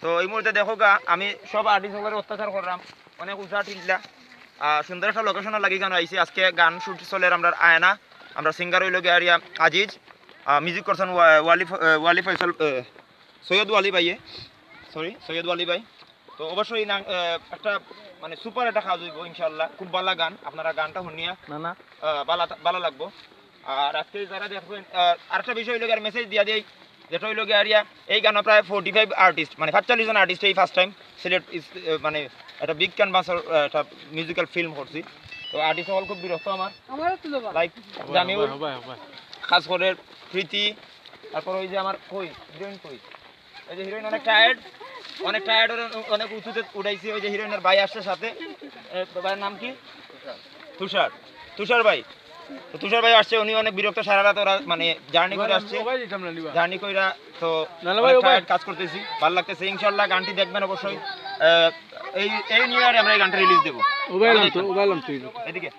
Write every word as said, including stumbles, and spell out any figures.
তো এই মুহূর্তে দেখো গা, আমি সব আর্টিস্ট অকলরে অত্যাচার করলাম, অনেক উজা টিল্লা। আহ, সুন্দর একটা লোকেশনর লাগি গান আইছি। আজকে গান শুট চলের আমরার আয়না, আমরার সিঙ্গার অইলো গিয়া আরিয়া আজিজ, মিউজিক করছেন ওয়া- ওয়ালি ফ- আহ, ওয়ালি ফয়সল, আহ, সৈয়দ ওয়ালি ভাইয়ে, সরি, সৈয়দ ওয়ালি ভাই। তো অবশ্যই না, আহ, একটা মানে সুপার একটা কাজ অইবো ইনশাআল্লাহ। খুব ভালা গান, আপনারা গানটা হুনিয়া না না আহ, ভালা ভালা লাগবো। আর আজকে যারা দেখবেন, আহ, আরেকটা বিষয় অইলো গিয়া আর মেসেজ দিয়া দেই, যেটা অইলো গিয়া আরিয়া এই গানো প্রায় ফর্টি ফাইভ আর্টিস্ট, মানে পাঁচচল্লিশ জন আর্টিস্ট এই ফার্স্ট টাইম সিলেট ইস- আহ, মানে একটা বিগ ক্যানভাসর, আহ, একটা মিউজিক্যাল ফিল্ম করছি। তো আর্টিস্ট অকল খুব বিরক্ত আমার, আমারও তো বাবা। লাইক জামিউল, খাস করে প্রীতি, তারপর ওই যে আমার কই হিরোইন কই, এই যে হিরোইন অনেক টায়ার্ড, অনেক টায়ার্ড, অনেক উঁচুতে উঠাইছি। ওই যে হিরোইনের ভাই আসছে সাথে, এ, ভাইয়ের নাম কি? তুষার। তুষার ভাই। তো তুষার ভাই আসছে, উনি অনেক বিরক্ত, সারা রাত ওরা মানে জার্নি করে আসছে। জার্নি কইরা তো না, না ভাই, অনেক ও ভাই। টায়ার্ড, কাজ করতেছি, ভালো লাগতেছে। ইনশাআল্লাহ গানটি দেখবেন অবশ্যই। আহ, এই এই নিউ ইয়ারে আমরা এই গানটা রিলিজ দেবো। মোবাইল আনতো, মোবাইল আনতো। এদিকে